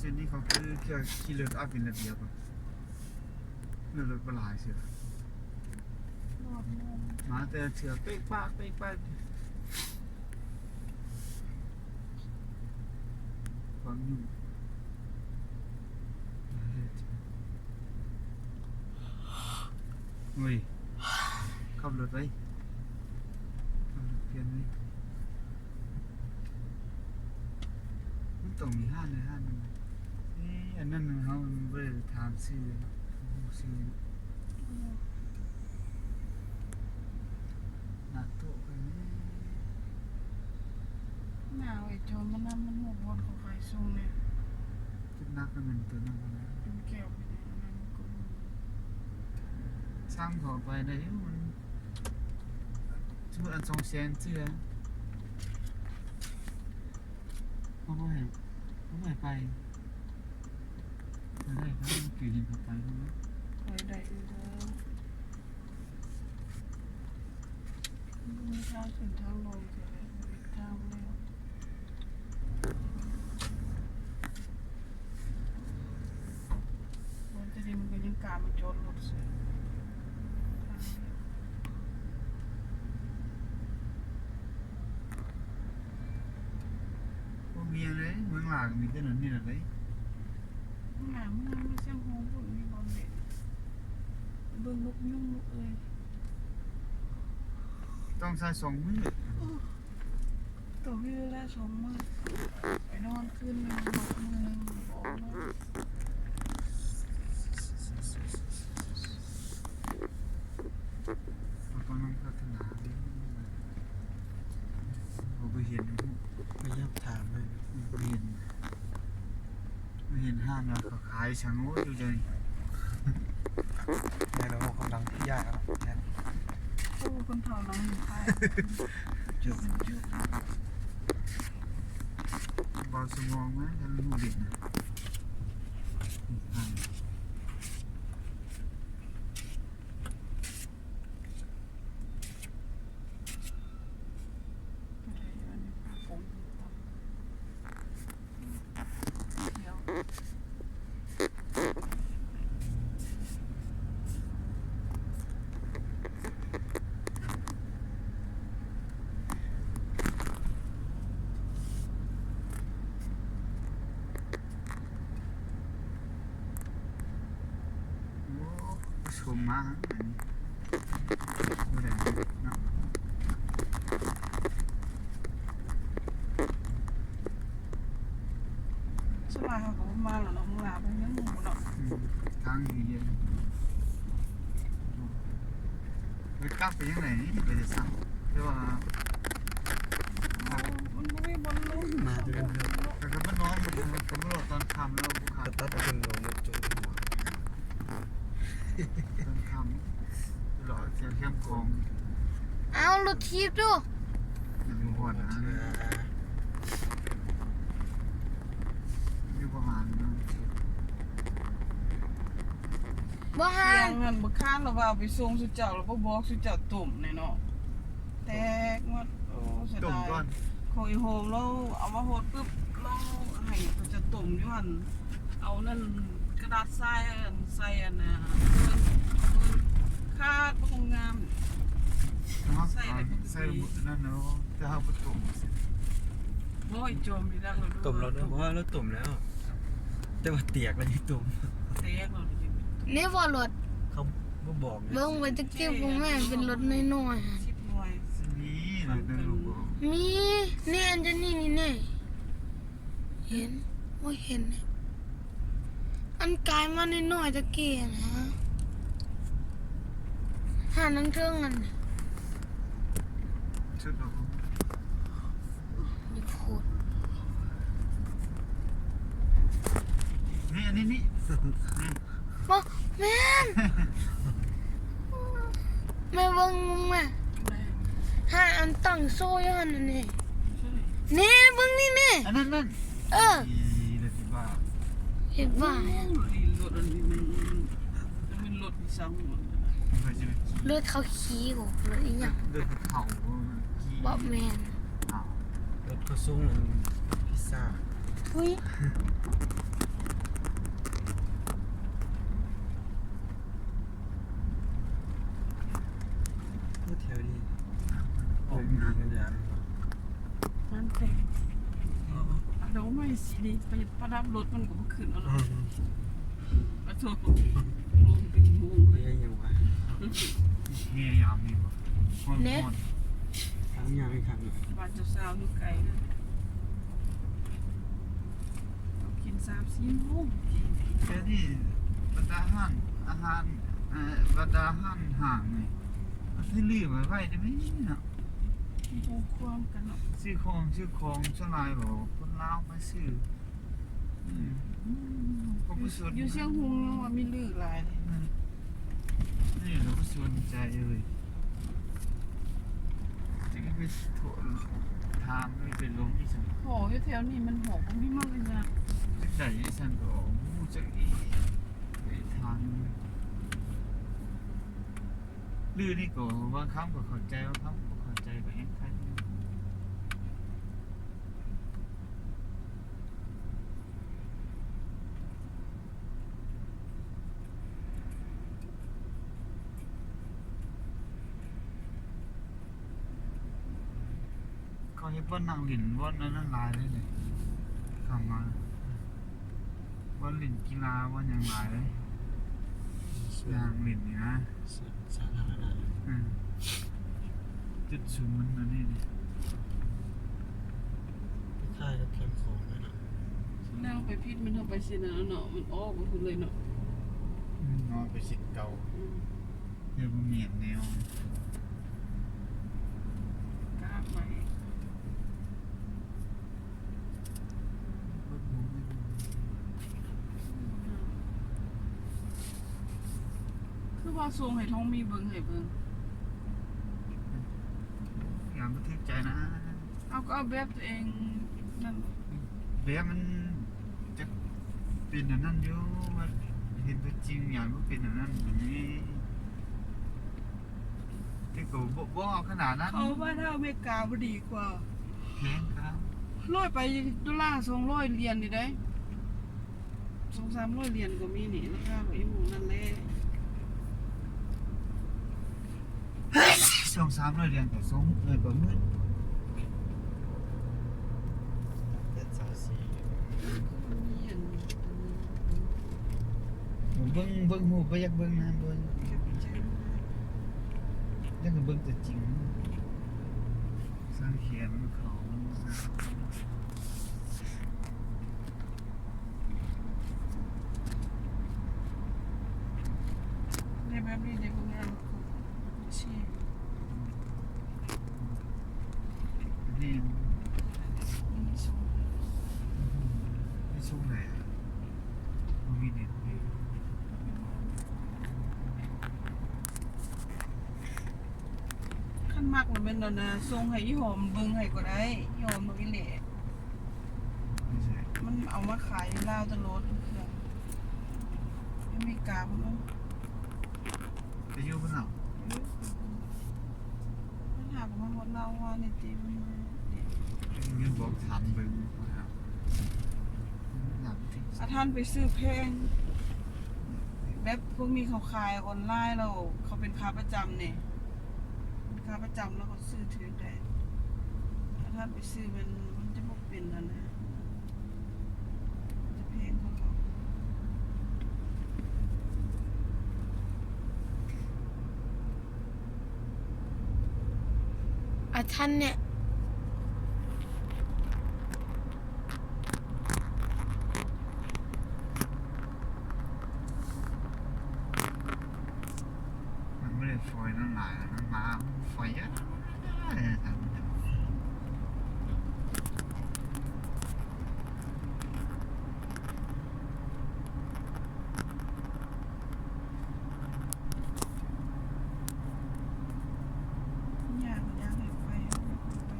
ດຽວນີ້ເຂົາຄືຂີ່ລົດເອົາເປັນລະບຽບ ລົດບໍ່ຫຼາຍເທື່ອ ມາແຕ່ເທື່ອເປັກປາກເປັກປາກ ຄວາມຫຍຸ້ງ ໂອ້ຍ ຂັບລົດໄປ ຂັບລົດປ່ຽນໄປ ມັນຕ້ອງມີຮ້ານໃດຮ້ານໜຶ່ງ ເອີ ອັນນັ້ນເຮົາບໍ່ໄດ້ຖາມຊື່ເນາະ ບໍ່ຮູ້ຊື່ເນາະ ນາໂຕະໄປນີ້ ໜາວໄອ້ໂຈນມັນນຳ ມັນຮູ້ບ່ອນເຂົາຂາຍສົ່ງແດ່ ຈຸດໜັກມັນແມ່ນໂຕນັ້ນແຫຼະ ເປັນແກ້ວເປັນຫຍັງນັ້ນກໍ ຊ່າງເຂົາໄປໄດ້ຢູ່ ມັນ ສົມມຸດອັນສອງແສນເທື່ອ ເຂົາບໍ່ໃຫ້ ເຂົາບໍ່ໃຫ້ໄປ ໄປໄດ້ ເຂົາເຄີຍເຫັນເຂົາໄປພຸ້ນນະ ໄປໄດ້ຢູ່ເດີ ມີທາງຂຶ້ນທາງລົງເທື່ອ ທາງແລ້ວ ມັນຈະດີ ມັນກໍຍັງກາມາຈອດລົດເສຍ ບໍ່ມີຫຍັງເລີຍ ເມືອງລາວກໍມີແຕ່ນັ້ນນີ້ແຫຼະເດ້ ເມືອງລາວ ເມືອງ ເມືອງຊຽງໂຮງພຸ້ນ ມີບ່ອນເຫຼັ້ນ ເບິ່ງນົກຍຸງ ລູກເອີຍ ຕ້ອງໃຊ້ສອງມື້. ຕົກຢູ່ແລ້ວສອງມື້ ໄປນອນຄືນໜຶ່ງ ນອນມື້ໜຶ່ງ ບໍ່ອອກມາ ເຮົາກຳລັງພັດທະນາຢູ່ ເຮົາບໍ່ເຫັນ ພະຍາຍາມຖາມເລີຍ ບໍ່ເຫັນ. ເຫັນຮ້ານວ່າເຂົາຂາຍສັງໂອຢູ່ໃດ ແມ່ນແລ້ວ ເຂົາກຳລັງຍ້າຍແລ້ວ ໂອ້ ຄົນເຖົ້າຫຼັງນີ້ຂາຍ ຈຸບ ຈຸບ ເບົາສະໝອງມາ ຄັນຮູ້ເດັດນະ. ໂອ້ ສົມມາອັນນີ້ ບໍ່ໄດ້ເນາະ ສ່ວນຫຼາຍເຂົາກໍບໍ່ມາແລ້ວເນາະ ມື້ລາວເພິ່ນຍັງບໍ່ເນາະ ອືມ ທາງດີເດ ໄປກັບໄປທາງໃດນີ້ ໄປແຕ່ເຊົ້າ ແຕ່ວ່າ ມັນບໍ່ມີບ່ອນລົງ ມາແຕ່ເລື່ອງ ແຕ່ຄັນມານອນ ຄັນມານອນຕອນຄ່ຳແລ້ວ ບໍ່ຂາຍ ຕັດເອົາເປັນໂລ ລົດຈົນຫົວ ຕອນຄ່ຳ ເລາະແຖວແຄມຂອງ ເອົາ ລົດຖີບດູ ຢູ່ບ່ອນນັ້ນ ຢູ່ປະມານນັ້ນ ບໍ່ຫາ ທຽງຫັ້ນ ບັກຄານລະວ່າເອົາໄປສົ່ງສູ່ເຈົ້າ ລະບໍ່ບອກສູ່ເຈົ້າ ຕົ້ມແນ່ເນາະ ແຕກໝົດ ໂອ້ ເສຍດາຍ ຂອງອີ່ໂຮມລາວເອົາມາຮອດປຶບ ລາວໃຫ້ເຂົາເຈົ້າຕົ້ມຢູ່ຫັ້ນ ເອົານັ້ນກະດາດຊາຍ ອັນ ໃສ່ອັນນ່າ ເພິ່ນ ເພິ່ນຄາດບໍ່ງາມ ເນາະ ໃສ່ໄດ້ປົກກະຕິ ໃສ່ໝົດນັ້ນເນາະ ແຕ່ເຮົາບໍ່ຕົ້ມ ບໍ່ໃຫ້ໂຈມອີກແລ້ວ ຕົ້ມແລ້ວເນາະ ບໍ່ ລາວຕົ້ມແລ້ວ ແຕ່ວ່າແຕກແລ້ວຍັງຕົ້ມ ແຕກແລ້ວຍັງຕົ້ມ ນີ້ບໍ່ລົດ ເຂົາບໍ່ບອກ ເບິ່ງໄວ້ຈັກຈິບ ບໍ່ແມ່ນເປັນລົດນ້ອຍໆ ສິບໜ່ວຍ ມີ ລົດນ້ອຍໆ ມີ ນີ້ ອັນນີ້ ນີ້ ນີ້ ເຫັນ ໂອ້ຍ ເຫັນ ອັນກາຍມານ້ອຍໆຕະກີ້ຫັ້ນນະ ຫັ້ນ ທາງເທິງຫັ້ນນະ ສຸດແລ້ວ ນີ້ ອັນນີ້ ນີ້ ນີ້ ບໍ່ແມ່ນ ແມ່ເບິ່ງ ແມ່ ຫາອັນຕັ້ງໂຊຢູ່ຫັ້ນ ອັນນີ້ ນີ້ ເບິ່ງນີ້ ນີ້ ອັນນັ້ນ ນັ້ນ ເອີ ອີ່ ເຮັດບ້າ ເຮັດບ້າ ໂອ້ຍ ລົດອັນນີ້ມັນ ມັນເປັນລົດອີ່ສັງ ລົດເຂົາຂີ່ບໍ ລົດອີ່ຫຍັງ ລົດເຂົາຂີ່ ບໍ່ແມ່ນ ອ້າວ ລົດເຂົາສົ່ງອັນພິຊາ ອຸ້ຍ ງານ ງານແຕ່ງ ເອົາດອກໄມ້ສີນີ້ໄປປະດັບລົດມັນກໍບໍ່ຂຶ້ນເອົາເນາະ. ອືມ ຂະໂທດ ລົມເປັນໂມງເລີຍ ເຮັດຫຍັງວະ? ພະຍາຍາມນີ້ບໍ່? ເນາະ ທາງຍາກຄັກເນາະ. ບ້ານເຈົ້າສາວຢູ່ໄກນະ ຕ້ອງກິນສາມສີ່ໂມງ. ແຕ່ນີ້ບັນດາຮ້ານອາຫານ ເອີ ບັນດາຮ້ານຫ້າງນີ້ ມັນຊິລືມໄວ້ໄວເດ້ແມ່ເນາະ. ມີຄວາມກັນເນາະ ຊື້ຂອງ ຊື້ຂອງສ່ວນຫຼາຍບໍ່ ຄົນລາວມາຊື້. ອືມ ອືມ ກໍບໍ່ສົນ ຢູ່ຊຽງຮຸ່ງຍັງວ່າມີລືຫຼາຍເດ້. ອືມ ນີ້ລາວບໍ່ສົນໃຈເລີຍ ຈະໄປຖາມ ໄປລົມອີ່ຫຍັງ. ໂຫ ຢູ່ແຖວນີ້ມັນໂຫ ບໍ່ມີມາລະຍາດ ຈັ່ງໃດຊັ້ນກໍບໍ່ຮູ້ຈັກອີກ ໄປຖາມ. ຫຼືນີ້ກໍບາງຄຳກໍເຂົ້າໃຈ ບາງຄຳກໍບໍ່ເຂົ້າໃຈ ກໍຍັງຄາຢູ່. ເຂົາເຮັດບ່ອນນັ່ງຫຼິ້ນ ບ່ອນອັນນັ້ນຫຼາຍເດ້ນີ້ ເຂົ້າມາ ບ່ອນຫຼິ້ນກິລາ ບ່ອນຫຍັງຫຼາຍເດ້ ສວນນັ່ງຫຼິ້ນນີ້ນະ ສວນສາທາລະນະ. ອືມ ຈຸດຊຸມມັນອັນນີ້ນີ້ ຄ້າຍກັບແຄມຂອງເລີຍເນາະ. ນັ່ງໄປຜິດ ມັນເຂົ້າໄປເສັ້ນນັ້ນເນາະ ມັນອອກໄປພຸ້ນເລີຍເນາະ. ອືມ ອອກໄປເສັ້ນເກົ່າ. ອືມ ແຕ່ບໍ່ແມ່ນແນວ ກາບໄປ ຄືວ່າສົ່ງໃຫ້ທອງມີເບິ່ງ ໃຫ້ເບິ່ງ ຢ່າບໍ່ຖືກໃຈນະ. ເຮົາກໍເອົາແບບຕົວເອງນັ້ນ ແບບມັນຈະເປັນອັນນັ້ນຢູ່ ວ່າເຫັນຕົວຈິງ ຢ້ານບໍ່ເປັນອັນນັ້ນອັນນີ້ ແຕ່ກໍບໍ່ ບໍ່ເອົາຂະໜາດນັ້ນ. ເຂົາວ່າຖ້າອາເມລິກາບໍ່ດີກວ່າ ແພງຄັກ ຮ້ອຍປາຍໂດລາ ສອງຮ້ອຍຫຼຽນນີ້ເດ້. ສອງສາມຮ້ອຍຫຼຽນກໍມີນີ້ ລາຄາກໍອີ່ໝ່ອງນັ້ນແຫຼະ ສອງສາມຮ້ອຍຫຼຽນກໍສອງ ເອີ ປະມານ ເຈັດ ຊາວສີ່ ເບິ່ງ ເບິ່ງຮູບ ບໍ່ຢາກເບິ່ງນານ ເບິ່ງ ຢາກໃຫ້ເບິ່ງຕົວຈິງ ສ້າງແຂນມັນເຂົ້າ ໄດ້ແບບນີ້ເດ້ ເບິ່ງງາມ ຊີ້ ນີ້ ມີສູງ ມີສູງໃດ ບໍ່ມີເນັດເລີຍ. ຄັນມັກລະແມ່ນອັນນ່າ ສົ່ງໃຫ້ອີ່ຫອມເບິ່ງໃຫ້ກໍໄດ້ ອີ່ຫອມເບິ່ງອີ່ແຫຼະ ມັນເອົາມາຂາຍຢູ່ລາວຕະຫຼອດ ເຄື່ອງ ຢູ່ອາເມລິກາພຸ້ນເນາະ ໄປຢູ່ພຸ້ນເນາະ. ມັນຫາກໍມາຮອດລາວວ່ານີ້ຕິ ມັນ ມັນບອກຖາມເບິ່ງ ອາ ທ່ານໄປຊື້ແພງ ແບບພວກນີ້ເຂົາຂາຍອອນລາຍແລ້ວ ເຂົາເປັນຂາປະຈຳນີ້ ເປັນຂາປະຈຳແລ້ວເຂົາຊື້ຖືກໄດ້ ຖ້າທ່ານໄປຊື້ແມ່ນ ມັນຈະບໍ່ເປັນຫັ້ນນະ ມັນຈະແພງກວ່າເຂົາ. ອາ ທ່ານເນຍ ມັນບໍ່ໄດ້ຝອຍນັ້ນຫຼາຍ ມັນມາຝອຍ ຍາກ ຢາກໃຫ້ໄປ ໄປ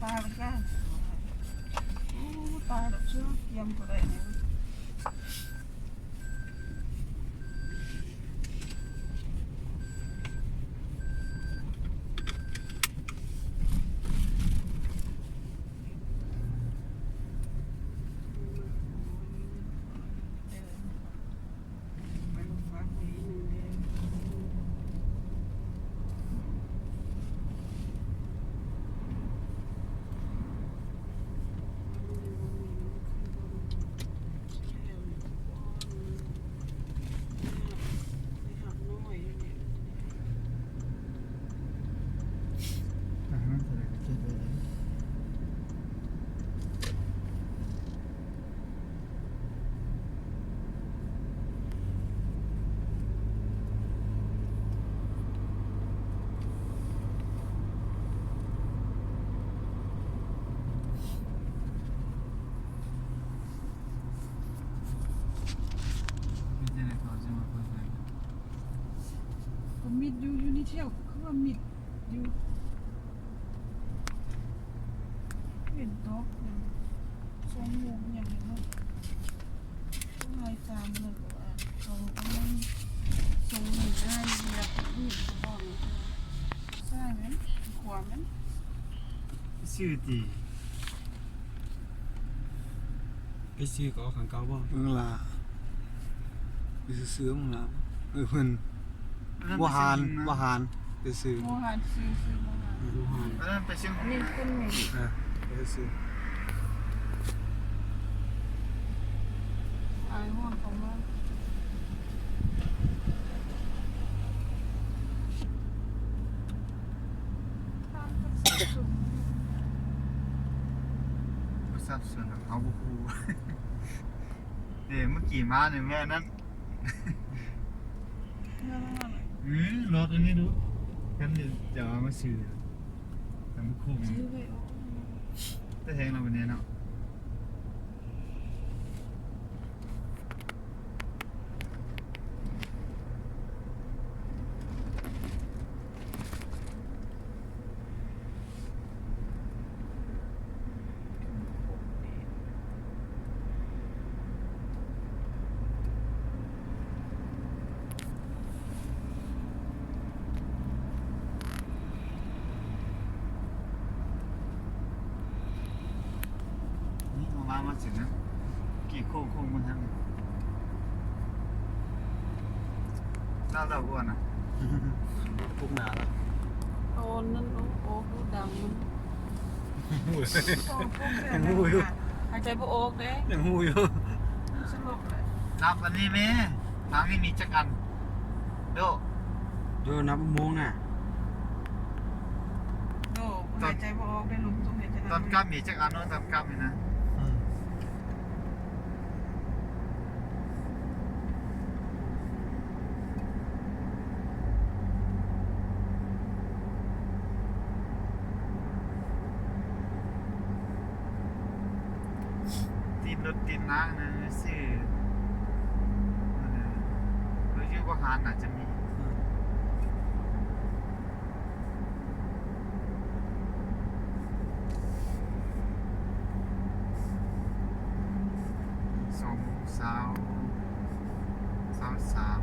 ຕາຍແລ້ວຈ້າ ໂອ້ ຕາຍແລ້ວ ເຊື່ອກຽມບໍ່ໄດ້ແລ້ວ. ກໍມິດຢູ່ ຢູ່ນີ້ແຖວຄືວ່າມິດຢູ່ ເຫັນຕົກຫຍັງ ຊົງມຸມຫຍັງເນາະ ຕ້ອງໄລ່ຕາມເລີຍ ເຂົາກຳລັງຊົງໃຫ້ອ້າຍວຽກ ເຫັນບໍ່ ຊ້າຍແມ່ນ ຂວາແມ່ນ ຊື່ຕິ. ໄປຊື້ກໍເອົາຂ້າງເກົ່າບໍ່? ເບິ່ງລະ ໄປຊື້ໆ ເບິ່ງລະ ເອີ ເພິ່ນ ບໍ່ຫານ ບໍ່ຫານ ໄປຊື້ ບໍ່ຫານ ຊື້ ຊື້ບໍ່ຫານ ບໍ່ຫານ ອັນນັ້ນໄປຊຽງ ອັນນີ້ຂຶ້ນນີ້ ເອີ ໄປຊື້ ອາຍຮ້ອນເຂົ້າມາ. ບໍ່ສັບສົນ ເຮົາບໍ່ຮູ້ ເດ້ ເມື່ອກີ້ມານີ້ແມ່ນນັ້ນ ເອີ ເອີ ລົດອັນນີ້ດູ ຄັນຈະເອົາມາຊື້ ຄັນບໍ່ຄຸ້ມ ຊື້ໄວ້ ໂອ້ ແຕ່ແຮງແລ້ວບັດນີ້ເນາະ. ນີ້ ມາ ມາ ມາຊິນະ ກີ້ໂຄ້ງໆ ມາທາງນີ້ ລາວ ລາວ ອ້ວນນະ ປຸກໜ້າລະ ໂຕນັ້ນ ໂອ້ ໂອ້ ໂອ້ ດັງມັນ ຫູຢູ່ ຫາຍໃຈບໍ່ອອກເດ້ ຍັງຫູຢູ່ ສະຫຼົບເລີຍ ນັບອັນນີ້ແມ້ ທາງນີ້ມີຈັກອັນ ໂດ ໂດ ນັບອຸໂມງນະ ໂດ ຫາຍໃຈບໍ່ອອກເດ້ ລົມຕົງເຮັດຈັ່ງນັ້ນ ຕອນກັບມີຈັກອັນເນາະ ຕອນກັບນີ້ນະ ອືມ. ຕີນລົດຕີນລາງນະ ຊື່ ເອີ ຢູ່ບໍ່ຫານໜ້າຈະມີ ອືມ. ສອງໂມງຊາວ ຊາວສາມ